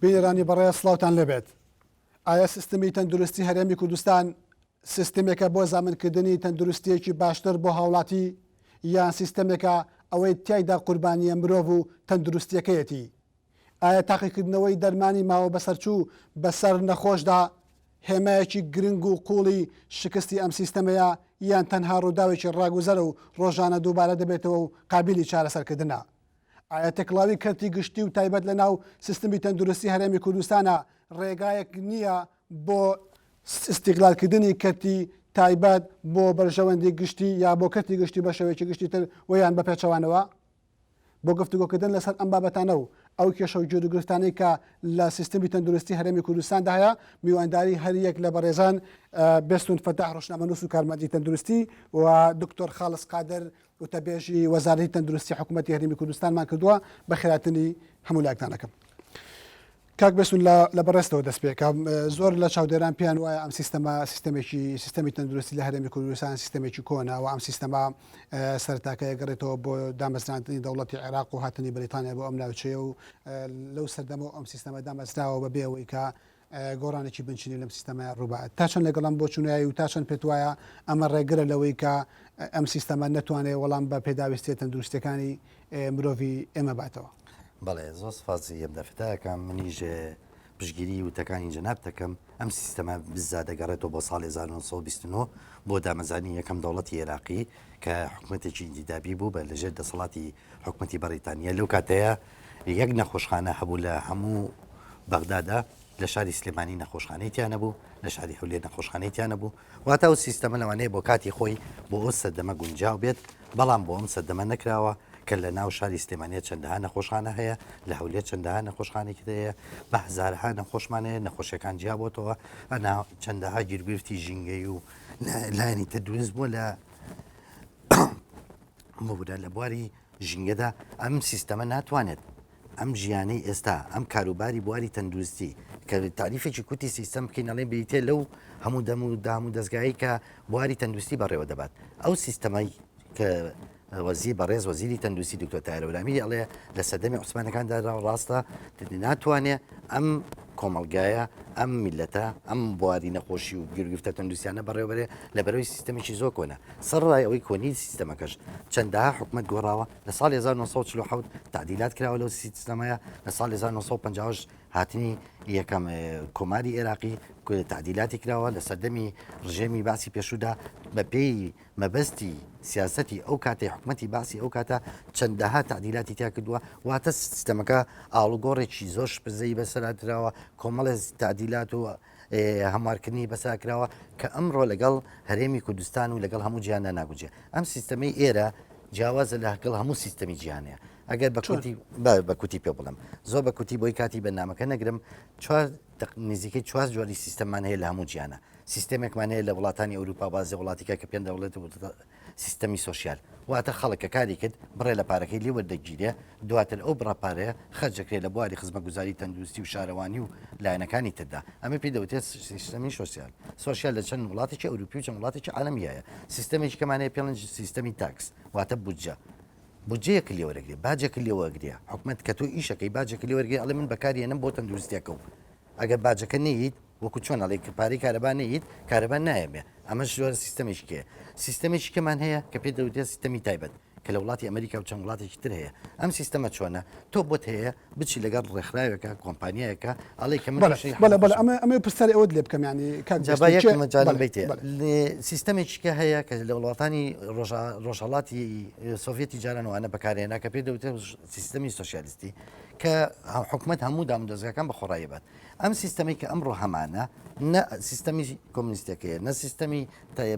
بینەرانی بەڕێز سڵاوتان لێبێت. ئایا سیستمی تەندروستی هەرێمی کوردستان سیستمێکە بۆ زامنکردنی تەندروستییەکی باشتر بۆ هاوڵاتی یان سیستەمێکە ئەوەی تیایدا قوربانییە مرۆڤ و تەندروستییەکەیەتی؟ ئایا تاقیکردنەوەی دەرمانی ماوە بەسەرچوو بەسەر نەخۆشدا هێمایەکی گرنگ و قووڵی شکستی ئەم سیستەمەیە یان تەنها ڕووداوێکی ڕاگوزەرە و ڕۆژانە دووبارە دەبێتەوە و قابیلی چارەسەرکردنە؟ ئایا تێکڵاوی کەرتی گشتی و تایبەت لە ناو سیستمی تەندروستی هەرێمی کوردستانە ڕێگایەک نییە بۆ ئیستیغلالکردنی کەرتی تایبەت بۆ بەرژەوەندی گشتی یا بۆ کەرتی گشتی بە شێوەیەکی گشتی تر و یان بە پێچەوانەوە؟ بۆ گفتوگۆکردن لەسەر ئەم بابەتانە و ئەو کێشە و گیروگرفتانەی کە لە سیستمی تەندروستی هەرێمی کوردستاندا هەیە، میوانداری هەریەک لە بەڕێزان بێستون فەتاح ڕۆژنامەنووس و کارمەندی تەندروستی و دکتۆر خاڵس قادر وتەبێژی وەزارەتی تەندروستی حکوومەتی هەرێمی کوردستانمان کردووە. بەخێرهاتنی هەموو لایەکتان ئەکەم. کاک بێستون لە بەڕێزتەوە دەست پێکەم. زۆر لە چاودێران پێیان وایە ئەم سیستەمە سیستەمێکی سیستەمی تەندروستی لە هەرێمی کوردستان سیستەمێکی کۆنە و ئەم سیستەمە سەرەتاکەی گەڕێتەوە بۆ دامەزراندنی دەوڵەتی عێراق و هاتنی بەریتانیا بۆ ئەم ناوچەیە و لەو سەردەمە ئەم سیستەمە دامەزراوە بە بێ ئەوەی کە گۆڕانێکی بنچینی لەم سیستەمە ڕووبات. تا چەند لەگەڵ ئەم بۆچوونەی و تا چەند پێت وایە ئەمە ڕێگرە لەوەی کە ئەم سیستەمە نەتوانێت وەڵام بە پێداویستیە تەندروستیەکانی مرۆڤی ئێمە باتەوە؟ بەڵێ زۆر سپاسی ئەم دەرفەتە ئەکەم. منیش پشتگیری وتەکانی جەنابت دەکەم. ئەم سیستەمە بزا دەگەڕێتەوە بۆ ساڵی 1929 بۆ دامەزرانی یەکەم دەوڵەتی عێراقی کە حکومەتێکی ئینتیدابی بوو بە لەژێر دەسەڵاتی حکومەتی بەڕیتانیا. لەو کاتەیە یەک نەخۆشخانە هەبوو لە هەموو بەغدادا، لە شاری سلێمانی نەخۆشخانەی تیا نەبوو، لە شاری هەولێر نەخۆشخانەی تیا نەبوو. واتە ئەو سیستەمە لەوانەیە بۆ کاتی خۆی بۆ ئەو سەردەمە گونجاو بێت، بەڵام بۆ ئەم سەردەمە نەکراوە کە لە ناو شاری سلێمانیە چەندەها نەخۆشخانە هەیە، لە هەولێر چەندەها نەخۆشخانێکی هەیە، بە هەزارەها نەخۆشمان هەیە، نەخۆشیەکان جیابۆتەوە، ئەنا چەندەها گیرگرفتی ژینگەی و لایەنی تر دروست بووە لە ببورە لە بواری ژینگەدا. ئەم سیستەمە ناتوانێت ئەم ژیانەی ئێستا، ئەم کاروباری بواری تەندروستی، کە تاریفێکی کورتی سیستەم بکەین ئەڵێن بریتیە لەو هەموو دەم و دام و دەزگایی کە بواری تەندروستی بەڕێوە دەبات. ئەو سیستەمەی کە وەزیر بەڕێز وەزیری تەندروستی دکتۆر تاهیر هەورامی ئەڵێ لە سەردەمی عوسمانەکاندا ڕاستە، ناتوانێ ئەم کۆمەڵگایە، ئەم میللەتە، ئەم بواری نەخۆشی و گیروگرفتە تەندروستیانە بەڕێوەبەرێ لەبەرەوەی سیستەمێکی زۆر کۆنە. سەرەڕای ئەوەی کۆنی سیستەمەکەش چەندەها حکومەت گۆڕاوە، لە ساڵی 1947 تەعدیلات کراوە لەو سیستەمەیە، لە ساڵی 1958 هاتنی یەکەم کۆماری عێراقی تەعدیلاتی کراوە، لە سەردەمی ڕژێمی بەعسی پێشوودا بە پێی مەبەستی سیاسەتی ئەو کاتەی حکومەتی بەعسی ئەو کاتە چەندەها تەعدیلاتی تیا کردووە، واتە سیستەمەکە ئاڵوگۆڕێکی زۆر شپرزەی بەسەرا دراوە، کۆمەڵێ تەعدیلات و هەموارکردنی بەسەرا کراوە کە ئەمڕۆ لەگەڵ هەرێمی کوردستان و لەگەڵ هەموو جیهاندا ناگونجێ. ئەم سیستەمەی ئێرە جیاوازە لەگەڵ هەموو سیستەمی جیهانەیە. ئەگەر بە کورتی بە کورتی پێ بڵێم، زۆر بە کورتی بۆی کاتی بەرنامەکە نەگرم، چوار نزیکەی چوار جۆری سیستەممان هەیە لە هەموو جیهانە. سیستەمێکمان هەیە لە وڵاتانی ئەوروپا بازێ وڵاتیکە کە پێیان دەوڵێت سیستەمی سۆسیال، واتە خەڵک کە کاری کرد بڕێ لە پارەکەی لێ وەردەگیرێ، دواتر ئەو بڕە پارەیە خەرج دەکرێت لە بواری خزمەتگوزاری تەندروستی و شارەوانی و لایەنەکانی تردا. ئەمە پێی دەوترێت سیستەمی سۆسیال. سۆسیال لە چەند وڵاتێکی ئەوروپی و چەند وڵاتێکی عالەمی هەیە. سیستەمێکی کەمان هەیە پێڵێن سیستەمی tax، واتە بودجە. بودجەیەکت لێ وەرەگرێ، باجێکت لێ وەگرێ. حکومەت کە تۆ ئیشەکەی باجێکت لێ وەرگرێ ئەڵێ من بەکاری هێنم بۆ تەندروستیەکە و ئەگەر باجەکە نەیت وەکو چۆن ئەڵێ کە پارەی کارەبا نەیت کارەبا نایەمێ ئەمەش جۆرە سیستەمێکی کێ سیستەمێکی کەمان هەیە کە پێ دەوترێت سیستەمی تایبەت کە لە وڵاتی ئەمریکا و چەند وڵاتێکی تر هەیە ئەم سیستەمە چۆنە تۆ بۆت هەیە بچی لەگەڵ ڕێکخراوێکە کۆمپانیایەکە ئەڵێ کە من بەڵێ بەڵێ بەڵێ ئەمە ئەمە پرسیاری ئەوەت لێ بکەم یانی کاک جا با یەک مەجالم بەیتێ سیستەمێکی کە هەیە کە لە وڵاتانی ڕۆژهەڵاتی سۆڤیەتی جاران وانە بەکارهێنا کە پێ دەوترێت سیستەمی سۆسیالیستی کە حکومەت هەموو دامودەزگاکان بە خۆڕایی بات ئەم سیستەمەی کە ئەمڕۆ هەمانە نە سیستەمی کۆمنیستەکەیە نە سیستەمی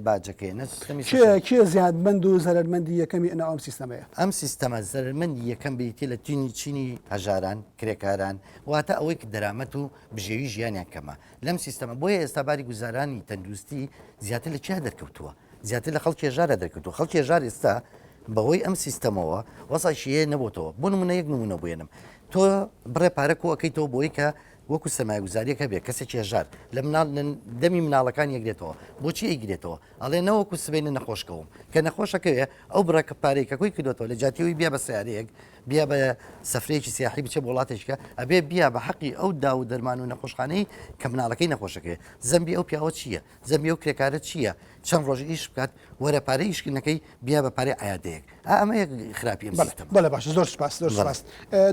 باجەکەیە نە سیستەمی کێ کێ زیادمەند و زەرەرمەندی یەکەمی ئەناو ئەم سیستەمەیە؟ ئەم سیستەمە زەرەرمەندی یەکەم بریتیە لە تینی چینی هەژاران، کرێکاران، واتە ئەوەی کە دەرامەت و بژێوی ژیانیان کەمە لەم سیستەمە، بۆیە ئێستا باری گوزارانی تەندروستی زیاتر لە کێ دەرکەوتووە؟ زیاتر لە خەڵکی هەژارا دەرکەوتووە، خەڵکی هەژار ئێستا بەهۆی ئەم سیستەمەوە وەزعێکی هەیە نەبۆتەوە، بۆ نمونە یەک نمونە بێنم، تۆ بڕێ پارە کۆ ئەکەیتەوە بۆی کە وەکو سەرمایەگوزاریەک هەبێ کەسێکی هەژار لە مناڵ دەمی مناڵەکان یەگرێتەوە بۆچی ئەیگرێتەوە ئەڵێ نەوەکو سبەینە نەخۆشکەوم کە نەخۆشەکەوێ ئەو بڕە کە پارەی کە کۆی کردوێتەوە لە جاتیەوەی بیا بە سیارەیەک بیا بە سەفرەیەکی سیاحی بچێ بۆ وڵاتێکە ئەبێ بیا بە حەقی ئەو داو و دەرمان و نەخۆشخانەی کە مناڵەکەی نەخۆشەکەی زەمبی ئەو پیاوە چییە زەمبی ئەو کرێکارە چییە چەند ڕۆژ ئیش بکات وەرە پارەی ئیشکردنەکەی بیا بە پارەی عیادەیەک ئا ئەمە یەک خراپی ئەم سیستەمە. بەڵێ باشە زۆر سوپاس زۆر سوپاس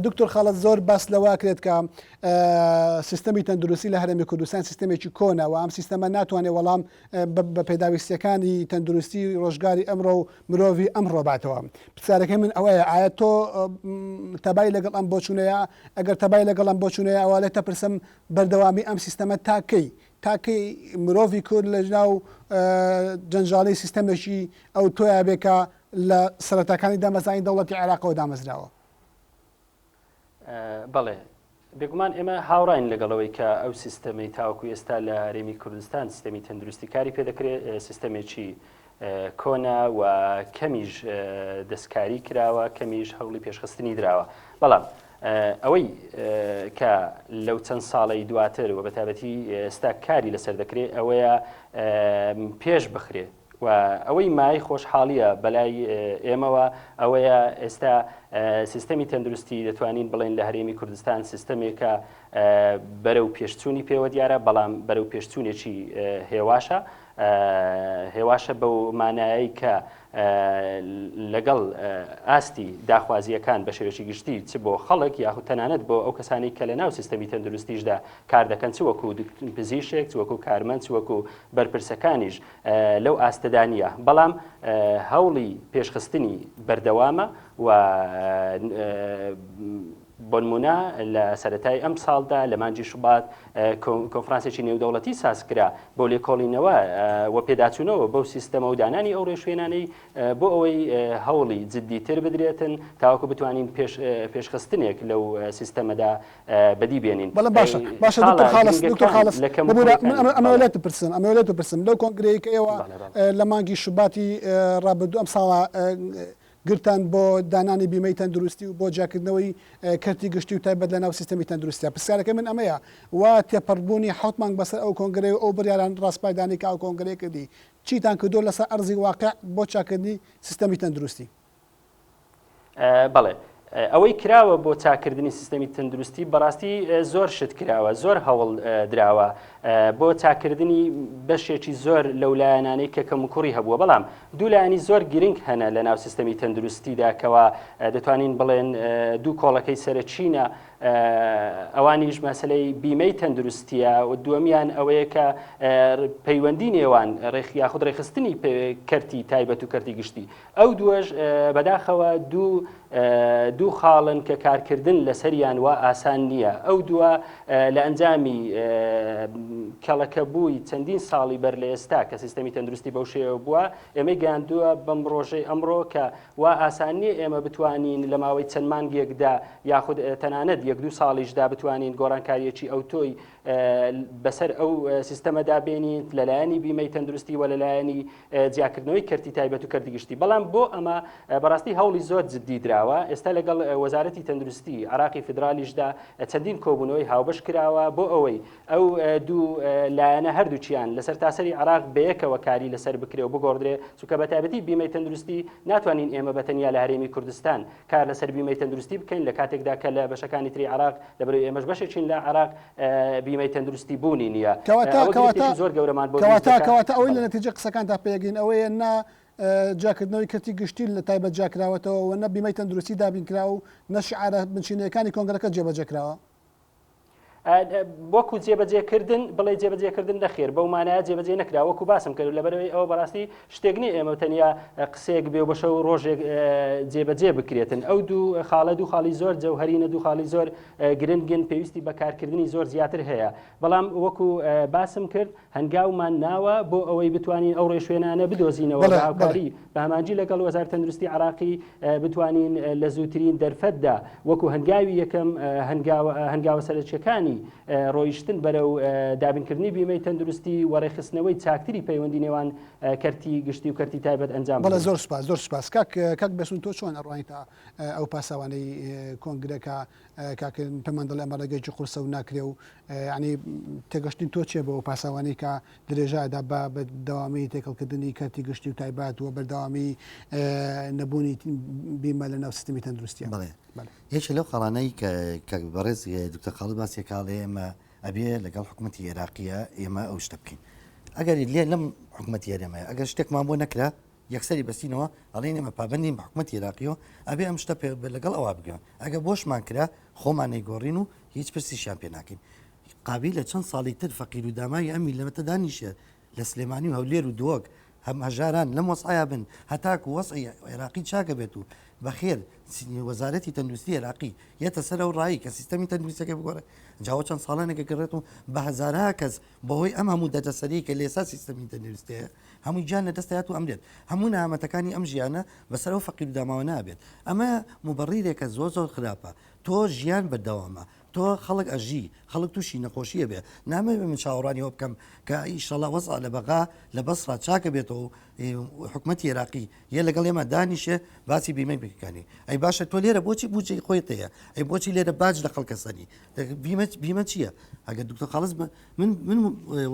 دکتۆر خاڵت زۆر باس لەوە کرێت کە سیستەمی تەندروستی لە هەرێمی کوردستان سیستەمێکی کۆنە و ئەم سیستەمە ناتوانێت وەڵام بە پێداویستیەکانی تەندروستی ڕۆژگاری ئەمڕۆ و مرۆڤی ئەمڕۆ باتەوە پرسیارەکەی من ئەوەیە ئایا تۆ تەبای لەگەڵ ئەم بۆچوونەیە ئەگەر تەبای لەگەڵ ئەم بۆچوونەیە ئەوە لێت دەپرسم بەردەوامی ئەم سیستەمە تا کەی تا کەی مرۆڤی کورد لە ناو جەنجاڵی سیستەمێکی ئەو تۆیا بێ کە لە سەرەتاکانی دامەزرانی دەوڵەتی عێراقەوە دامەزراوە؟ بەڵێ، بێگومان ئێمە هاوڕاین لەگەڵ ئەوەی کە ئەو سیستەمەی تاوەکو ئێستا لە هەرێمی کوردستان سیستەمی تەندروستی کاری پێدەکرێت سیستەمێکی کۆنە و کەمیش دەستکاری کراوە کەمیش هەوڵی پێشخستنی دراوە بەڵام ئەوەی کە لەو چەند ساڵەی دواتر و بەتابەتی ئێستا کاری لەسەر دەکرێت ئەوەیە پێش بخرێ و ئەوەی مای خۆشحاڵیە بەلای ئێمەوە ئەوەیە ئێستا سیستەمی تەندروستی دەتوانین بڵێن لە هەرێمی کوردستان سیستەمێکە بەرەو پێشچوونی پێوە دیارە بەڵام بەرەو پێشچوونێکی هێواشە هێواشە بەو مانایەی کە لەگەڵ ئاستی داخوازییەکان بە شێوەیەکی گشتی چ بۆ خەڵک یاخود تەنانەت بۆ ئەو کەسانەی کە لە ناو سیستەمی تەندروستیشدا کار دەکەن چ وەکو پزیشک چ وەکو کارمەند چ وەکو بەرپرسەکانیش لەو ئاستەدا نییە بەڵام هەوڵی پێشخستنی بەردەوامە و بۆنمونە لە سەرەتای ئەم ساڵدا لە مانگی شوبات کۆنفرانسێکی نێودەوڵەتی سازکرا بۆ لێکۆڵینەوە و پێداچوونەوە بەو سیستەمە و دانانی ئەو ڕێوشوێنانەی بۆ ئەوەی هەوڵی جددیتر بدرێتن تاوەکو بتوانین پێشخستنێک لەو سیستەمەدا بەدی بێنین. بەڵێ باشە باشە دکتۆر خاڵس دکتۆر خاڵس ببورە من ئەمەوێ لێت بپرسم ئەمەوێ لێت بپرسم لەو کۆنگرەی کە ئێوە لە مانگی شوباتی ڕابردوو ئەم ساڵە گرتان بۆ دانانی بیمەی تەندروستی و بۆ جیاکردنەوەی کەرتی گشتی و تایبەت لەناو سیستەمی تەندروستیا. پرسیارەکەی من ئەمەیە، وا تێپەڕبوونی حەوت مانگ بەسەر ئەو کۆنگرەی و ئەو بڕیاران ڕاسپاردانەی کە ئەو کۆنگرەیە کردی، چیتان کردووە لەسەر ئەرزی واقع بۆ چاککردنی سیستەمی تەندروستی؟ بەڵێ. ئەوەی کراوە بۆ چاککردنی سیستەمی تەندروستی بەڕاستی زۆر شت کراوە، زۆر هەوڵ دراوە بۆ چاککردنی بەشێکی زۆر لەو لایەنانەی کە کەموکوڕی هەبووە، بەڵام دوو لایەنی زۆر گرنگ هەنە لە ناو سیستەمی تەندروستیدا کەوا دەتوانین بڵێن دوو کۆڵەکەی سەرەکینە، ئەوانیش مەسەلەی بیمەی تەندروستیە و دووەمیان ئەوەیە کە پەیوەندی نێوان ڕێخ یاخود ڕێکخستنی کەرتی تایبەت و کەرتی گشتی. ئەو دووەش بەداخەوە دوو دوو خاڵن کە کارکردن لەسەریان وا ئاسان نییە. ئەو دووە لە ئەنجامی کەڵەکەبووی چەندین ساڵی بەر لە ئێستا کە سیستەمی تەندروستی بەو شێوە بووە، ئێمەی گەیاندووە بەم ڕۆژەی ئەمڕۆ کە وا ئاسان نییە ئێمە بتوانین لە ماوەی چەند مانگێکدا یاخود تەنانەت یەک دوو ساڵیشدا بتوانین گۆڕانکارییەکی ئەوتۆی بەسەر ئەو سیستەمەدا بێنین لەلایەنی بیمەی تەندروستی و لەلایەنی جیاکردنەوەی کەرتی تایبەت و کەرتی گشتی بەڵام بۆ ئەمە بەڕاستی هەوڵی زۆر جددی دراوە ئێستا لەگەڵ وەزارەتی تەندروستی عراقی فیدرالیشدا چەندین کۆبوونەوەی هاوبەش کراوە بۆ ئەوەی ئەو دوو لایەنە هەردووکیان لەسەر تاسەری عراق بەیەکەوە کاری لەسەر بکرێ و بگۆڕدرێ چونکە بە تایبەتی بیمەی تەندروستی ناتوانین ئێمە بە تەنیا لە هەرێمی کوردستان کار لەسەر بیمەی تەندروستی بکەین لە کاتێکدا کە لە بەشەکانی تری عراق لەبەرئەوەی ئێمەش بەشێکین لە عێراق بیمەی تەندروستی بوونی نییە. کەواتە ئەوە کەواتە گرفتێکی زۆر گەورەمان بۆ دروست کەواتە دەکات. کەواتە ئەوەی لە بەڵێ. نەتیجەی قسەکانتا پێگەین ئەوەیە نە جیاکردنەوەی کەرتی گشتی لە تایبەت جیاکراوەتەوە و نە بیمەی تەندروستی دابینکراوە و نە شیعارە بنچینەیەکانی کۆنگرەکە جێبەجێکراوە. وەکو جێبەجێکردن بڵێ جێبەجێکردن نەخێر بەو مانایە جێبەجێ نەکرا وەکو باسم کرد لەبەرەوەی ئەوە بەڕاستی شتێک نییە ئێمە تەنیا قسەیەک بێ و بە شەو ڕۆژێک جێبەجێ بکرێتن ئەو دوو خاڵە دوو خاڵی زۆر جەوهرینە دوو خاڵی زۆر گرنگن پێویستی بەکارکردنی زۆر زیاتر هەیە بەڵام وەکو باسم کرد هەنگاومان ناوە بۆ ئەوەی بتوانین ئەو ڕێوشوێنانە بدۆزینەوە بە هاوکاری بە هەمانجی لەگەڵ وەزارەتی تەندروستی عراقی بتوانین لە زووترین دەرفەتدا وەکو هەنگاوی یەکەم هەنگاوە سەرەکیەکانی. ڕێگاکانی ڕۆیشتن بەرەو دابینکردنی بیمەی تەندروستی و ڕێکخستنەوەی چاکتری پەیوەندی نێوان کەرتی گشتی و کەرتی تایبەت ئەنجام بەڵێ زۆر سوپاس زۆر سوپاس کاک کاک بێسون تۆ چۆن ئەڕوانیتە ئەو پاساوانەی کۆنگرە کە کاک پێمان دەڵێ ئەمە ڕێگەیەکی قورسە و ناکرێ و یعنی تێگەشتنی تۆ چیە بۆ ئەو پاساوانەی کە درێژە ئەدا بە بەردەوامی تێکەڵکردنی کەرتی گشتی و تایبەت و بەردەوامی نەبوونی بیمە لە ناو سیستمی تەندروستیە بەڵێ یەکێ لەو خاڵانەی کە کاک بەڕێز دکتۆر خاڵد باسی کاڵێ ئێمە ئەبێ لەگەڵ حکوومەتی عێراقیە ئێمە ئەو شتە بکەین ئەگەر لێ لەم حکوومەتی هەرێمە ئەگەر شتێکمان بۆ نەکرا یەکسەری بەستینەوە ئەڵێن ئێمە پابندین بە حکوومەتی عێراقیەوە ئەبێ ئەم شتە پێ لەگەڵ ئەوە بگەن ئەگە بۆشمان کرا خۆمان نەیگۆڕین و هیچ پرسیشیان پێ ناکەین قابیلە چەند ساڵی تر فەقیر و داماوی ئەم میللەتە دانیشێ لە سلێمانی و هەولێر و دهۆک هەم هەژاران لەم وەزعەیا بن هەتاکو وەزعی عێراقی چاکە بێت و بەخێر وەزارەتی تەندروستی عێراقی یەتە سەر ئەو ڕایی کە سیستەمی تەندروستەکەی بگۆڕێ جاوە چەند ساڵانێکە گەڕێت و بە هەزارها کەس بەهۆی ئەم هەموو دەردەسەری کە لێسا سیستەمی تەندروستەیە هەمووی گیان لە دەست دەیات و ئەمرێت هەموو نامەتەکانی ئەم ژیانە بەسەر ئەو فەقیر و داماوە نابێت ئەمە موبەڕیرێکە زۆر زۆر خراپە تۆ ژیان بەردەوامە تۆ خەڵک ئەژی خەڵک تووشی نەخۆشی ئەبێ نامەوێ من چاوەڕوانی ئەوە بکەم کە ئیشەڵا وەزع لە بەغا لە بەسڕا چاکە بێتەوە و حکومەتی عێراقی یە لەگەڵ ئێمە دانیشێ باسی بیمەی بکەنی ئەی باشە تۆ لێرە بۆچی بودجەی خۆیت هەیە ئەی بۆچی لێرە باج لە خەڵکە سەنی بیمە بیمە چییە ئەگەر دکتۆر خاڵس من من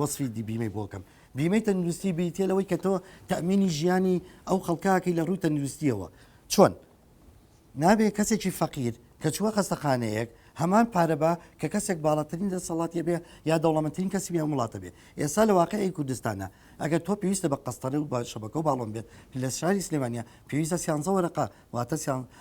وەصفی دی بیمەی بۆکەم بیمەی تەندروستی بریتە لەوەی کە تۆ تەمینی ژیانی ئەو خەڵکاکەی لە ڕووی تەندروستیەوە چۆن نابێ کەسێکی فەقیر کە چووە خەستەخانەیەک هەمان پارە با کە کەسێک باڵاترین دەسەڵاتی بێ یا دەوڵەمەندترین کەسی بێ ئەم وڵاتە بێ ئێستا لە واقعی کوردستانە ئەگەر تۆ پێویستە بە قەستەرە و بە شەبەکە و باڵۆن بێت لە شاری سلێمانیا پێویستە سیانزە وەرەقە واتە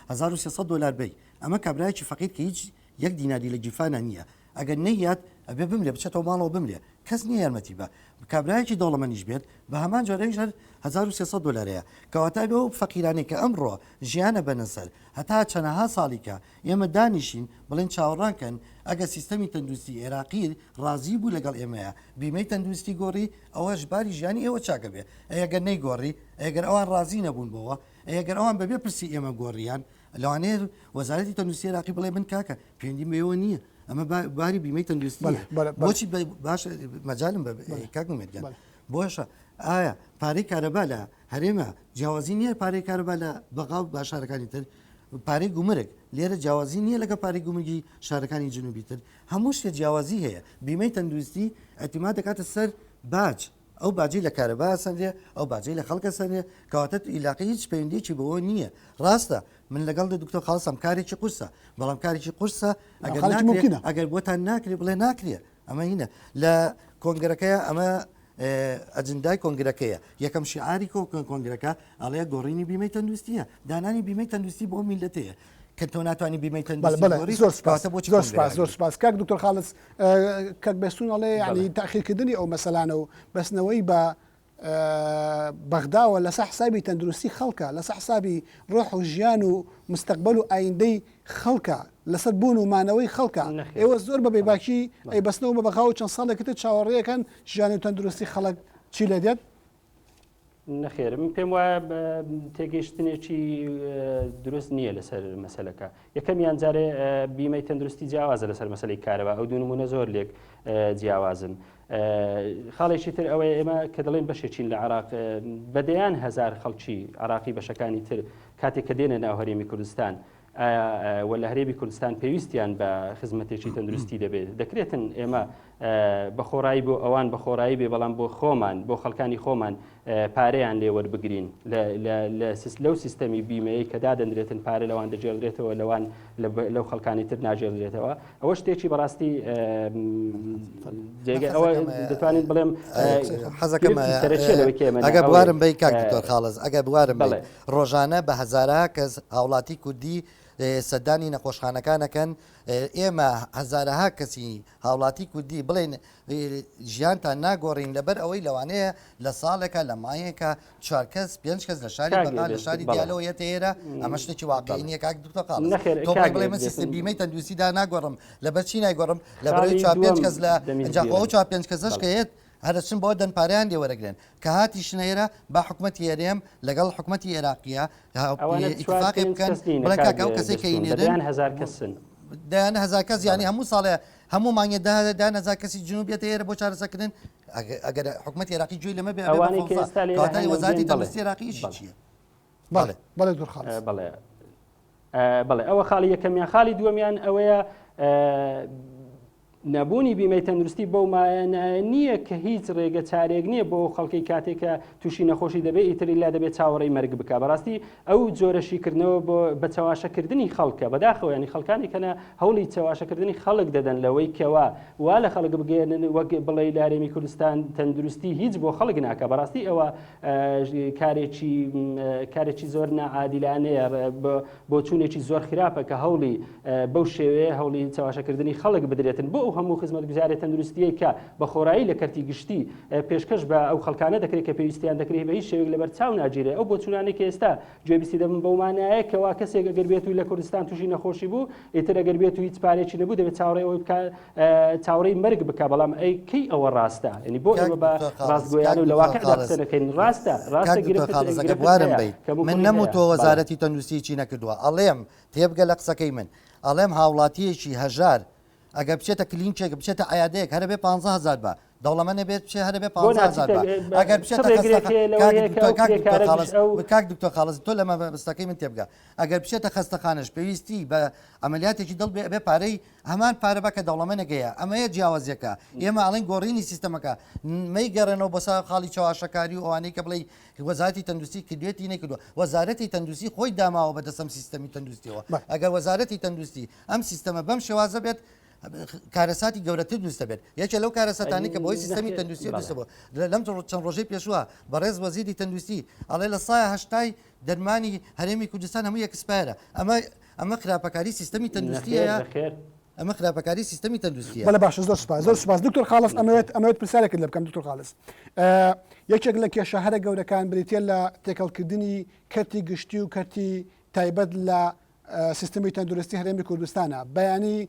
1300 دۆلار بی ئەمە کابرایەکی فەقیر کە هیچ یەک دیناری لە گیرفانە نییە ئەگەر نەیات ئەبێ بمرێ بچێتەوە ماڵەوە بمرێ کەس نییە یارمەتی بە کابرایەکی دەوڵەمەنیش بێت بە هەمان جۆر ئەویش هەر 1300 دۆلارەیە کەواتە ئەبێ ئەو فەقیرانەی کە ئەمڕۆ ژیانە بەنە سەر هەتا چەنەها ساڵی کە ئێمە دانیشین بڵێن چاوەڕان کەن ئەگەر سیستەمی تەندروستی عێراقی ڕازی بوو لەگەڵ ئێمەیە بیمەی تەندروستی گۆڕی ئەوەش باری ژیانی ئێوە چاکە بێ ئەی ئەگەر نەیگۆڕی ئەی ئەگەر ئەوان ڕازی نەبوون بۆوە ئەی ئەگەر ئەوان بەبێ پرسی ئێمە گۆڕیان لەوانەیە وەزارەتی تەندروستی عێراقی بڵێ من کاکە پەیوەندیم بەوە نییە ئەمە باری بیمەی تەندروستی بۆچی باش مەجالم بە کاک ئومێد گیان بۆشە ئایا پارەی کارەبا لە هەرێمە جیاوازی نییە پارەی کارەبا لە بەغا و شارەکانی تر پارەی گومرگ لێرە جیاوازی نییە لەگە پارەی گومرگی شارەکانی جنوبی تر هەموو شتێ جیاوازی هەیە بیمەی تەندروستی ئەتیما دەکاتە سەر باج ئەو باجەی لە کارەبا ئەسەنرێ، ئەو باجەی لە خەڵک ئەسەنرێ، کەواتە ئیلاقەی هیچ پەیوەندییەکی بەوە نییە. ڕاستە من لەگەڵ دکتۆر خاڵسم کارێکی قورسە، بەڵام کارێکی قورسە ئەگەر خاڵێکی ناکرێ، مومکینە. ئەگەر بۆتان ناکرێ بڵێ ناکرێ، ئەمە هینە لە کۆنگرەکەیە ئەمە ئەجندای کۆنگرەکەیە، یەکەم شیعاری کۆنگرەکە ئەڵێ گۆڕینی بیمەی تەندروستییە، دانانی بیمەی تەندروستی بۆ میللەتەیە. کە تۆ ناتوانانی بیمەی تەندروستی بەڵێ بگۆڕی، زۆر سوپاس کەواتە بۆچی زۆر کۆنگرە سوپاس زۆر ئەگری؟ سوپاس کاک دکتۆر خاڵس کاک بێستون ئەڵێ یعنی تاخیرکردنی ئەو مەسەلانە و بەستنەوەی بە بەغداوە لەسەر حسابی تەندروستی خەڵکە لەسەر حسابی ڕۆح و ژیان و مستەقبەل و ئایندەی خەڵکە لەسەر بوون و مانەوەی خەڵکە نەخێر ئێوە زۆر بە بێباکی بەڵێ ئەیبەستنەوە بە بەغا و چەند ساڵێکی تر چاوەڕێیەکەن ژیان و تەندروستی خەڵک چی لێ دێت؟ نەخێر من پێم وایە تێگەیشتنێکی دروست نییە لەسەر مەسلەکە یەکەمیان جارێ بیمەی تەندروستی جیاوازە لەسەر مەسلەی کارەبا ئەو دوو نمونە زۆر لێک جیاوازن خاڵێکی تر ئەوەیە ئێمە کە دەڵێن بەشێکین لە عراق بەدەیان هەزار خەڵکی عراقی بەشەکانی تر کاتێک کە دێنە ناو هەرێمی کوردستان ئایا و لە هەرێمی کوردستان پێویستیان بە خزمەتێکی تەندروستی دەبێت؟ دەکرێتن ئێمە بە خۆڕایی بۆ ئەوان بە خۆڕایی بێ بەڵام بۆ خۆمان بۆ خەڵکانی خۆمان پارەیان لێ وەربگرین لەو سیستەمی بیمەیە کە دادەنرێتن پارە لەوان دەگێڕدرێتەوە لەوان لەو خەڵکانی تر ناگێڕدرێتەوە ئەوە شتێکی بەڕاستی جێگە ئەوە دەتوانین بڵێم حەزەکەم ئەگە بوارم بەی کاک دکتۆر خاڵس ئەگە بوارم بڵێ ڕۆژانە بە هەزارەها کەس هاوڵاتی کوردی سەردانی نەخۆشخانەکان ئەکەن، ئێمە هەزارەها کەسی هاوڵاتی کوردی بڵێین ژیانتان ناگۆڕین لەبەر ئەوەی لەوانەیە لە ساڵێکا لە مانگێکا چوار کەس پێنج کەس لە شاری بەغا لە شاری دیالەوە یەتە ئێرە ئەمە شتێکی واقعی نییە کاک دکتۆر خاڵس تۆ بڵێ بڵێ من سیستم بیمەی تەندروستیدا ناگۆڕم لەبەر چی نایگۆڕم لەبەرئەوەی چوار پێنج کەس لە ئینجا خۆ ئەو چوار پێنج کەسەش کە یەت هەرەچن بۆ دەن پارەیان لێ وەرەگرن کە هاتیشنە ئێرە با حکومەتی هەرێم لەگەڵ حکومەتی عێراقیە ئەوانە چوار ئیتفاقێ پێنج بکەن کەس نینە بڵێن کاک کاکە ئەو کەسەی کە بێستوون ئینێرن بەدەیان هەزار کەسن. دەیان هەزار کەس یانی هەموو ساڵێ هەموو مانگێ دەیان هەزار کەسی جنوب بێتە ئێرە بۆ چارەسەرکردن ئەگەر حکومەتی عێراقی گوێی لەمە بێ ئەوانەی کە ئێستا لێرە هەن وەزارەتی تەندروستی عێراقی ئیشی چییە؟ بەڵێ بەڵێ دکتۆر خاڵس. بەڵێ بەڵێ ئەوە خاڵی یەکەمیان خاڵی دووەمیان ئەوەیە نەبوونی بیمەی تەندروستی بەو مانایە نییە کە هیچ ڕێگە چارێک نییە بۆ ئەو خەڵکەی کاتێک کە تووشی نەخۆشی دەبێت ئیتر ئیلا دەبێت چاوەڕێی مەرگ بکا بەڕاستی ئەو جۆرە شیکردنەوە بۆ بە چەواشەکردنی خەڵکە بەداخەوە ینی خەڵکانی کەنە هەوڵی چەواشەکردنی خەڵک دەدەن لەوەی کەوا وا لە خەڵک بگەێنن وەک بڵێ لە هەرێمی کوردستان تەندروستی هیچ بۆ خەڵک ناکە بەڕاستی ئەوە کارێکی کارێکی زۆر ناعادیلانەیە بۆچوونێکی زۆر خراپە کە هەوڵی بەو شێوەیە هەوڵی چەواشەکردنی خەڵک بدرێتن بۆ ئەو هەموو خزمەتگوزاریە تەندروستیەی کە بە خۆرایی لە کەرتی گشتی پێشکەش بە ئەو خەڵکانە دەکرێت کە پێویستیان دەکرێت بە هیچ شێوەیەک لەبەر چاو ناگیرێ ئەو بۆچوونانەی کە ئێستا گوێبیستی دەبن بەو مانایە کەوا کەسێک ئەگەر بێت و لە کوردستان تووشی نەخۆشی بوو ئیتر ئەگەر بێت و هیچ پارێکی نەبوو دەبێت چاوەڕێی ئەوەی بکا چاوەڕێی مەرگ بکا بەڵام ئەی کەی ئەوە ڕاستە یعنی بۆ ئێمە بە ڕاستگۆیانە و لە واقعدا قسە نەکەین ڕاستە ڕاستە گرفت بوارم بیت من نەموتووە وەزارەتی تەندروستی چی نەکردووە ئەڵێم تێبگە لە قسەکەی من ئەڵێم هاوڵاتیەکی هەژار ئەگەر بچێتە کلینچێک بچێتە عیادەیەک هەرە بێ 15هزار بە دەوڵەمەنە بێت بچێ هەرە بێ 15هزار بە ئەگەر بچێتە کاک دکتۆر خاڵس تۆ لە مەبەستەکەی من تێبگە ئەگەر بچێتە خەستەخانەش پێویستی بە عملیاتێکی دڵ بێ ئەبێ پارەی هەمان پارە بە کە دەوڵەمەنەکەیە ئەمەیە جیاوازیەکە ئێمە ئەڵێن گۆڕینی سیستەمەکە مەیگەڕێنەوە بۆ سا خاڵی چەواشەکاری و ئەوانەی کە بڵێی وەزارەتی تەندروستی کردوێتی نەکردووە وەزارەتی تەندروستی خۆی داماوە بە دەستەم سیستەمی تەندروستیەوە ئەگەر وەزارەتی تەندروستی ئەم سیستەمە بەم شێوازە بێت کارەساتی گەورەتر دروست دەبێت یەکێ لەو کارەساتانی کە بۆی سیستەمی تەندروستی دروست بوو لەم چەند ڕۆژەی پێشووە بەڕێز وەزیری تەندروستی ئەڵێ لە سایە هەشتای دەرمانی هەرێمی کوردستان هەموو expire ە ئەمە ئەمە خراپەکاری سیستەمی تەندروستیە ئەمە خراپەکاری سیستەمی تەندروستیە. بەڵێ باشە زۆر سوپاس زۆر سوپاس دکتۆر خاڵس ئەمەوێت ئەمەوێت پرسیارێکت لێ بکەم دکتۆر خاڵس یەکێک لە کێشە هەرە گەورەکان بریتە لە تێکەڵکردنی کەرتی گشتی و کەرتی تایبەت لە سیستمی تەندروستی هەرێمی کوردستانە بەیانی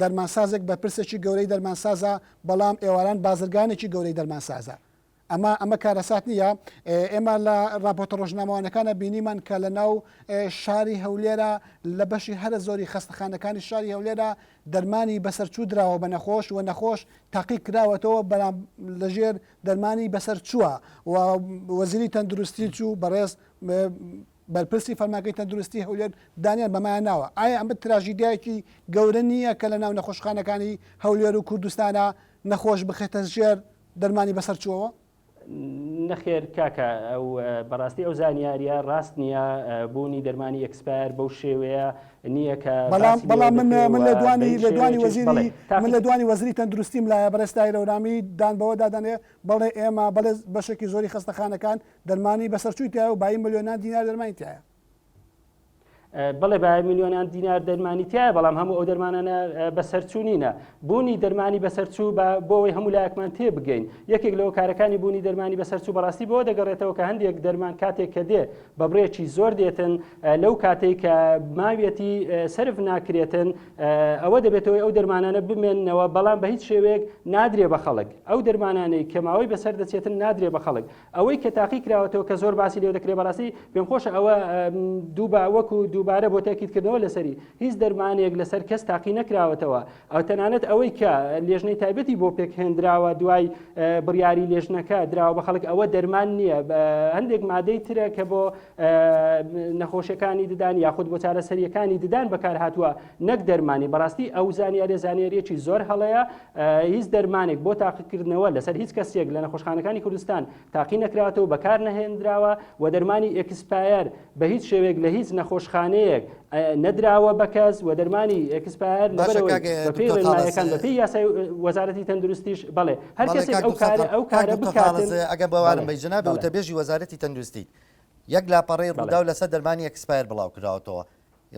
دەرمانسازێک بەرپرسێکی گەورەی دەرمانسازە بەڵام ئێواران بازرگانێکی گەورەی دەرمانسازە ئەمە ئەمە کارەسات نییە؟ ئێمە لە ڕاپۆرتە ڕۆژنامەوانەکانە بینیمان کە لە ناو شاری هەولێرە لە بەشی هەرە زۆری خەستەخانەکانی شاری هەولێرە دەرمانی بەسەرچوو دراوە بە نەخۆش و نەخۆش تاقی کراوەتەوە بەڵام لەژێر دەرمانی بەسەرچووە و وەزیری تەندروستی چوو بەڕێز بەرپرسی فەرمانگەی تەندروستی هەولێر دانیان بەمایان ناوە ئایا ئەمە تراژیدیایەکی گەورە نییە کە لە ناو نەخۆشخانەکانی هەولێر و کوردستانە نەخۆش بخێتە ژێر دەرمانی بەسەر چووەوە؟ نەخێر کاکە ئەو بەڕاستی ئەو زانیاریە ڕاست نییە بوونی دەرمانی expire بەو شێوەیە نییە کە بەڵام بەڵام من من لە دوانی لە دوانی وەزیری من لە دوانی وەزیری تەندروستیم لایە بەڕێز تاهیر هەورامی دان بەوە دادەنێ بەڵێ ئێمە بەڵێ بەشێکی زۆری خەستەخانەکان دەرمانی بەسەرچووی تایە و بایی ملیۆنان دینار دەرمانی تایە. بەڵێ بە میلیۆنان دینار دەرمانی تایە بەڵام هەموو ئەو دەرمانانە بەسەرچوو نینە بوونی دەرمانی بەسەرچوو بە بۆەوەی هەموو لایەکمان تێبگەین یەکێک لەو کارەکانی بوونی دەرمانی بەسەرچوو بەڕاستی بۆ دەگەڕێتەوە کە هەندێک دەرمان کاتێک کە دێ بە بڕێکی زۆر دێتن لەو کاتێک کە ماویەتی سرف ناکرێتن ئەوە دەبێتەوەی ئەو دەرمانانە بمێننەوە بەڵام بە هیچ شێوەیەک نادرێ بە خەڵک ئەو دەرمانانەی کە ماوەی بەسەر دەچێتن نادرێ بە خەڵک ئەوەی کە تاقی کراوەتەوە کە زۆر باسی لێ دەکرێت بەڕاستی پێم خۆشە ئەوە دووبا وەکو دووبارە بۆ تاکیدکردنەوە لەسەری هیچ دەرمانێک لەسەر کەس تاقی نەکراوەتەوە ئەو تەنانەت ئەوەی کە لێژنەی تایبەتی بۆ پێکهێنراوە دوای بڕیاری لێژنەکە دراوە بە خەڵک ئەوە دەرمان نییە هەندێک مادەی ترە کە بۆ نەخۆشیەکانی ددان یاخود بۆ چارەسەریەکانی ددان بەکار هاتووە نەک دەرمانی بەڕاستی ئەو زانیاریە زانیاریەکی زۆر هەڵەیە هیچ دەرمانێک بۆ تاقیکردنەوە لەسەر هیچ کەسێک لە نەخۆشخانەکانی کوردستان تاقی نەکراوەتەوە بەکار نەهێنراوە و دەرمانی expire بە هیچ شێوەیەک لە هیچ نەخۆشخانەیەک نەدراوە بە کەس و دەرمانی expire لەبەرەوەی بەپێی ڕێنمایەکان بەپێی یاسای وەزارەتی تەندروستیش بەڵێ هەر کەسێک ئەو کارە ئەو کارە بکاتن ئەگەر بەوارم بەی جەنابی وتەبێژی وەزارەتی تەندروستی یەک لاپەڕەی ڕووداو لەسەر دەرمانی expire بڵاوکراوەتەوە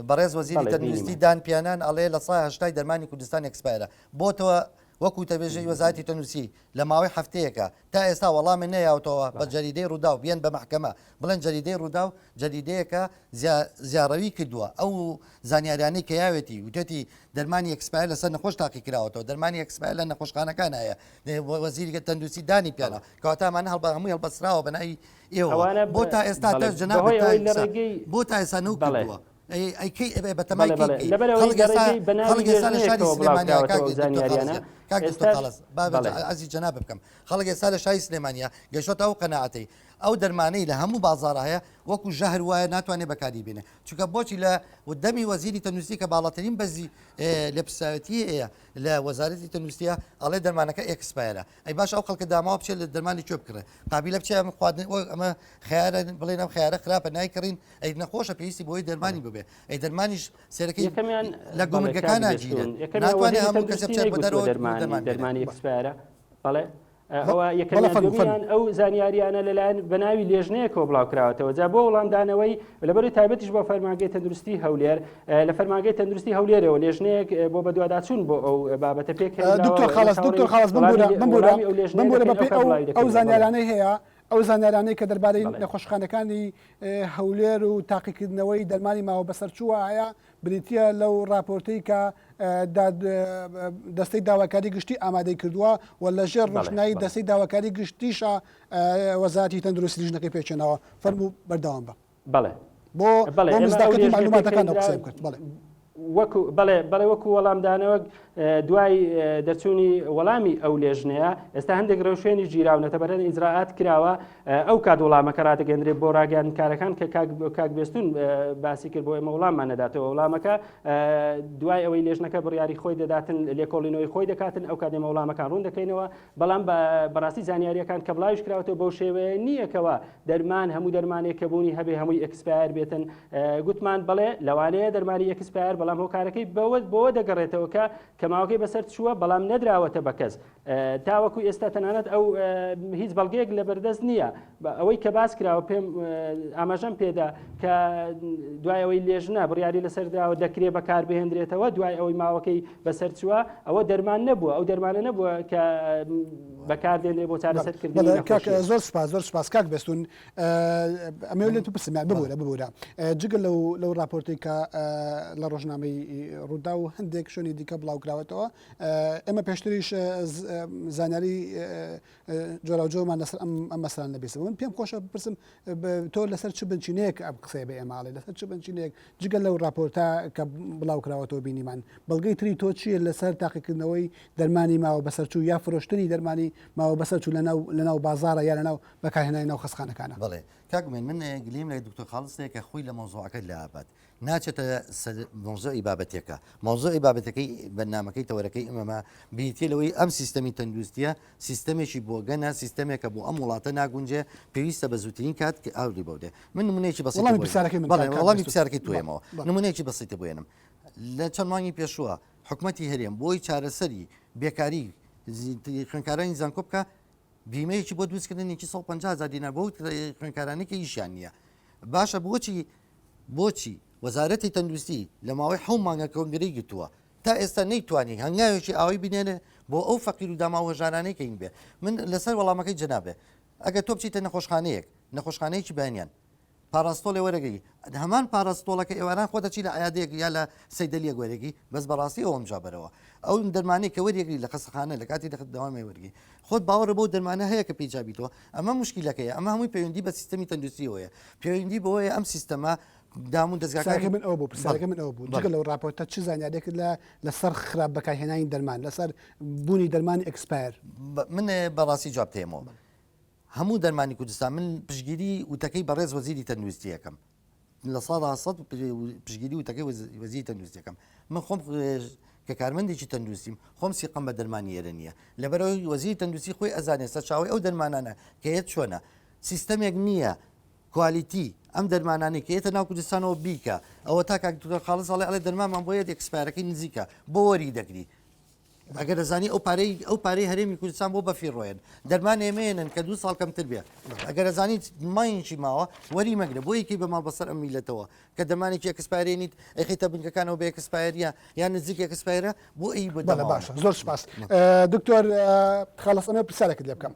بەڕێز وەزیری تەندروستی دان پیانان ئەڵێ لە سای هەشتای دەرمانی کوردستان expire ە بۆتەوە وەکو تەبێژەی وەزارەتی تەندروستی لە ماوەی هەفتەیەکە تا ئێستا وەڵامی نەیاوتەوە بە جەریدەی ڕووداو بیەن بە مەحکەمە بڵێن جەریدەی ڕووداو جەریدەیەکە زیاڕەوی کردووە ئەو زانیاریانەی کە یاوێتی وتێتی دەرمانی expire لەسەر نەخۆش تاقی کراوەتەوە دەرمانی expire لە نەخۆشخانەکان هەیە وەزیری تەندروستی دانی پیانە کەواتە ئەمانە هەڵبە هەمووی هەڵبەستراوە بە ناوی ئێوە بۆ تا ئێستا جەنابت بۆ تا ئێستا نەوکردووە. ئەی کەی ئەبێ بەتەمای کەی بکەی؟ خەڵک ئێستا خەڵک ئێستا لە شاری سلێمانیە کاک دکتۆر خاڵس کاک دکتۆر خاڵس با عەرزی جەنابت بکەم خەڵک ئێستا لە شاری سلێمانیە گەیشتۆتە ئەو قەناعەتەی ئەو دەرمانەی لە هەموو بازاڕا هەیە وەکو ژەهر وایە ناتوانێت بەکاری بێنێ چونکە بۆچی لە دەمی وەزیری تەندروستی کە باڵاترین بەزی لێپرسراوێتی هەیە لە وەزارەتی تەندروستیە ئەڵێ دەرمانەکە expire ە ئەی باش ئەو خەڵکە داماوە بچێت لە دەرمانی کوێ بکڕێ قابیلە بچێ ئەم خواردن ئەمە خیارە بڵێن ئەم خیارە خراپە نایکڕین ئەی نەخۆشە پێویستی بۆی دەرمانی ببێ ئەی دەرمانیش سێرەکەی یەکەمیان لە گومرگەکان ناگیرێت ناتوانێت هەموو کەسێ بچێت بۆ دەرەوە دەرمانی دەرمانی expire ە بەڵێ ئەوە یەکەمیان دووەمیان ئەو زانیاریانە لەلایەن بەناوی لێژنەیەکەوە بڵاوکراوەتەوە جا بۆ وەڵامدانەوەی لەبەری تایبەتیش بۆ فەرمانگەی تەندروستی هەولێر لە فەرمانگەی تەندروستی هەولێرەوە لێژنەیەک بۆ بەدواداچوون بۆ ئەو بابەتە پێک دکتۆر خاڵس دکتۆر خاڵس بمبورە بمبورە بمبورە بەپێی ئەو ئەو زانیارانەی هەیە ئەو زانیارانەی کە دەربارەی نەخۆشخانەکانی هەولێر و تاقیکردنەوەی دەرمانی ماوە بەسەرچووە هەیە بریتییە لەو ڕاپۆرتەی کە دەستەی داواکاری گشتی ئامادەی کردووە و لە ژێر ڕۆشنایی دەستەی داواکاری گشتیشە وەزارەتی تەندروستی لیژنەکەی پێکهێناوە. فەرموو بەردەوام بە. بەڵێ. بۆ بۆ مزداقیەتی مەعلوماتەکان ئەو قسەیەم کرد. بەڵێ. وەکو بەڵێ بەڵێ وەکو وەڵامدانەوە دوای دەرچوونی وەڵامی ئەو لێژنەیە ئێستا هەندێک ڕێوشوێنی گیراونەتە بەرەن ئیجرائات کراوە ئەو کات وڵامەکە ڕادەگەندرێت بۆ ڕاگەیاندکارەکان کە کاک بێستون باسی کرد بۆ ئێمە وڵاممان نەداتەوە وڵامەکە دوای ئەوەی لێژنەکە بڕیاری خۆی دەداتن لێکۆڵینەوەی خۆی دەکاتن ئەو کات ئێمە وڵامەکان ڕوون دەکەینەوە بەڵام بەڕاستی زانیاریەکان کە بڵاویش کراوەتەوە بەو شێوەیە نییە کەوا دەرمان هەموو دەرمانێک کە بوونی هەبێ هەمووی expire بێتن گوتمان بەڵێ لەوانەیە دەرمانی expire بەڵام هۆکارەکەی بەوە بۆوە دەگەڕێتەوە کە کە ماوەکەی بەسەر چووە بەڵام نەدراوەتە بە کەس تاوەکو ئێستا تەنانەت ئەو هیچ بەڵگەیەک لە بەردەست نییە ئەوەی کە باس کراوە پێم ئاماژەم پێدا کە دوای ئەوەی لێژنە بڕیاری لەسەر دراوە دەکرێ بەکار بهێندرێتەوە دوای ئەوەی ماوەکەی بەسەر چووە ئەوە دەرمان نەبووە ئەو دەرمانە نەبووە کە بەکاردێنرێ بۆ چارەسەرکردنی نەخۆشی. زۆر سوپاس زۆر سوپاس کاک بێستون ئەمەوێت لێت بپرسم یان ببورە ببورە جگە لەو لەو راپۆرتەی کە لە ڕۆژنامەی ڕوودا و هەندێک شوێنی دیکە بڵاوکراوەتەوە ئێمە پێشتریش زانیاری جۆراوجۆرمان لەسەر ئەم ئەم مەسەلانە نەبیستبوو. من پێم خۆشە بپرسم تۆ لەسەر چ بنچینەیەک ئەم قسەیە بە ئێمە ئەڵێی؟ لەسەر چ بنچینەیەک جگە لەو راپۆرتە کە بڵاو کراوەتەوە بینیمان، بەڵگەی تری تۆ چییە لەسەر تاقیکردنەوەی دەرمانی ماوە بەسەرچوو یا فرۆشتنی دەرمانی ماوە بەسەرچوو لەناو لەناو بازاڕە یا لەناو بەکارهێنانی ناو خەستخانەکانە؟ بەڵێ کاک ئومێد من گلەییم لە دکتۆر خاڵس هەیە کە خۆی لە مەوزوعەکە لابات ناچێتە سەر مەوزوعی بابەتێکە مەوزوعی بابەتەکەی بەرنامەکەی تەوەرەکەی ئەمەمە بریتیە لەوەی ئەم سیستەمی تەندروستیە سیستەمێکی بۆگەنە سیستەمێکە بۆ ئەم وڵاتە ناگونجێ پێویستە بە زووترین کات کە ئاوری بەودێ من نمونەیەکی بەسیط وەڵامی پرسیارەکەی من بەڵێ وەڵامی پرسیارەکەی تۆیەمەوە نمونەیەکی بەسیتە بۆێنم لە چەند مانگی پێشووە حکومەتی هەرێم بۆی چارەسەری بێکاری خوێندکارانی زانکۆ بکە بیمەیەکی بۆ دروستکردنێکی 150 هزار دینار بۆ خوێندکارانی کە ئیشیان نییە باشە بۆچی بۆچی وەزارەتی تەندروستی لە ماوەی حەو مانگە کۆنگرەی گرتووە تا ئێستا نەیتوانی هەنگاوێکی ئاوی بنێنێ بۆ ئەو فەقیر و داماو هەژارانەی کە هین بێ من لەسەر وەڵامەکەی جەنابێ ئەگەر تۆ بچیتە نەخۆشخانەیەک نەخۆشخانەیەکی بەیانیان پاراستۆڵێ وەرەگری هەمان پاراستۆڵەکە ئێواران خۆ دەچی لە عیادەیەک یا لە سەیدەلیەک وەرەگری بەس بەڕاستی ئەوەم جوابەرەوە ئەو دەرمانەی کە وەریەگری لە خەستەخانە لە کاتی دەخت دەوامی وەرگری خۆت باوەڕە بەو دەرمانە هەیە کە پێی جابیتەوە ئەمە مشکیلەکەیە ئەمە هەمووی پەیوەندی بە سیستەمی تەندروستیەوەیە پەیوەندی بەوەیە ئەم سیستەمە دام و دەزگاکانی من ئەوە بوو پرسیارەکە من ئەوە بوو جگە لەو راپۆرتە چ زانیاریەکت لە لەسەر خراپ بەکارهێنانی دەرمان لەسەر بوونی دەرمانی expire من بەڕاستی جواب تێمەوە هەموو دەرمانی کوردستان من پشگیری وتەکەی بەڕێز وەزیری تەندروستی یەکەم 100% پشگیری وتەکەی وەزیری تەندروستی یەکەم من خۆم کە کارمەندێکی تەندروستیم خۆم سیقەم بە دەرمانی ئێرە نییە لەبەرەوەی وەزیری تەندروستی خۆی ئەزانێت سەرچاوەی ئەو دەرمانانە کە یەت چۆنە سیستەمێک نییە quality ئەم دەرمانانەی کە یەتە ناو کوردستانەوە بیکە ئەوە تا کاک دکتۆر خاڵس ئەڵێ ئەڵێ دەرمانمان بۆ یەت expire ەکەی نزیکە بۆ وەری دەگری ئەگەر دەزانی ئەو پارەی ئەو پارەی هەرێمی کوردستان بۆ بەفیڕۆیەن دەرمان ئێمەیەنن کە دوو ساڵ کەمتر بێ ئەگەر ئەزانی مانگێکی ماوە وەری مەگرە بۆ یەکی بە ماڵ بەسەر ئەم میلەتەوە کە دەرمانێکی expire ێنیت ئەخیتە بنکەکانەوە بە expire ە یان نزیک expire ە بۆ ئەی بە بەڵێ باشە زۆر سپاس دکتۆر خەڵس ئەمە پرسیارێکت لێ بکەم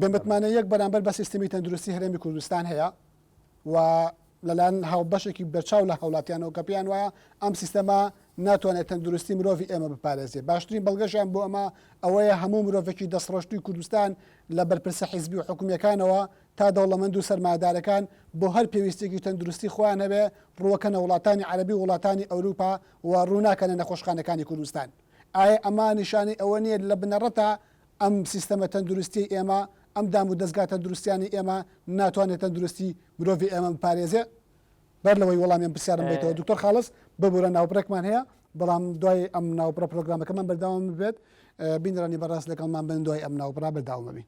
بێمتمانە یەک بەرامبەر بە سیستمی تەندروستی هەرێمی کوردستان هەیە و لەلایەن هاوبەشێکی بەرچاو لە هاوڵاتیانەوە کە پێیان وایە ئەم سیستەمە ناتوانێت تەندروستی مرۆڤی ئێمە بپارێزێ باشترین بەڵگەشیان بۆ ئەمە ئەوەیە هەموو مرۆڤێکی دەستڕۆشتووی کوردستان لە بەرپرسە حیزبی و حکومییەکانەوە. تا دەوڵەمەند و سەرمایەدارەکان بۆ هەر پێویستیەکی تەندروستی خۆیان هەبێ ڕووەکەنە وڵاتانی عەرەبی و وڵاتانی ئەوروپا و ڕووناکەنە نەخۆشخانەکانی کوردستان؟ ئایا ئەمە نیشانەی ئەوە نییە لە بنەڕەتا ئەم سیستەمە تەندروستیەی ئێمە، ئەم دام و دەزگا تەندروستیانەی ئێمە ناتوانێت تەندروستی مرۆڤی ئێمە بپارێزێ؟ بەر لەوەی وەڵامی ئەم پرسیارەم بەیتەوە دکتۆر خاڵس ببورە ناوبڕێکمان هەیە بەڵام دوای ئەم ناوبڕە پرۆگرامەکەمان بەردەوام بێت بینەرانی بەڕێز لەگەڵمان بن دوای ئەم ناوبڕە بەردەوام بین.